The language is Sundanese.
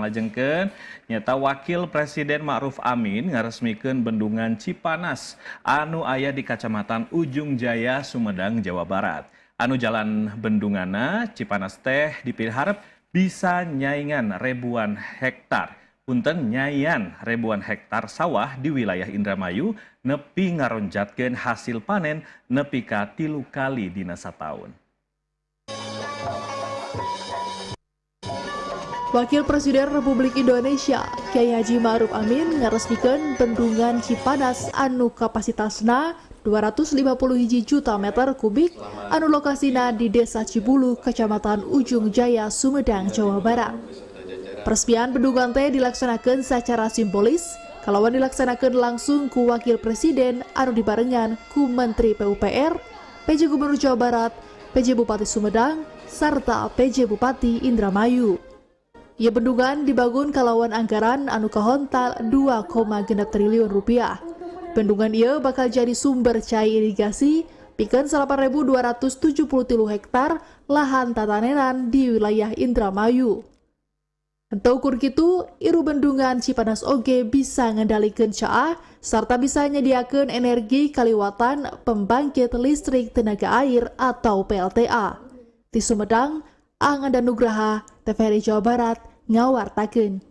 Lajengkeun nyaeta Wakil Presiden Ma'ruf Amin ngaresmikeun Bendungan Cipanas anu aya di Kacamatan Ujung Jaya, Sumedang, Jawa Barat. Anu jalan bendunganna Cipanas teh dipiharep bisa nyaingan ribuan hektar. Punten, nyaian ribuan hektar sawah di wilayah Indramayu nepi ngaronjatkeun hasil panen nepi ka 3 kali dina sataun. Wakil Presiden Republik Indonesia Kiai Haji Ma'ruf Amin ngaresmikeun Bendungan Cipanas anu kapasitasna 250 hiji juta meter kubik anu lokasina di Desa Cibuluh, Kecamatan Ujung Jaya, Sumedang, Jawa Barat. Peresmian bendungan teh dilaksanakan secara simbolis kalawan dilaksanakan langsung ku Wakil Presiden anu dibarengan ku Menteri PUPR, PJ Gubernur Jawa Barat, PJ Bupati Sumedang, serta PJ Bupati Indramayu. Ieu bendungan dibangun kalawan anggaran anu kahontal 2,6 triliun rupiah. Bendungan ieu bakal jadi sumber cai irigasi pikeun 8.273 hektar lahan tatanenan di wilayah Indramayu. Henteu ukur kitu, iru bendungan Cipanas oge bisa ngendalikeun caah sarta bisa nyediakeun energi kaliwatan pembangkit listrik tenaga air atau PLTA. Di Sumedang, Anganda Nugraha, TVRI Jawa Barat, ngawartakeun.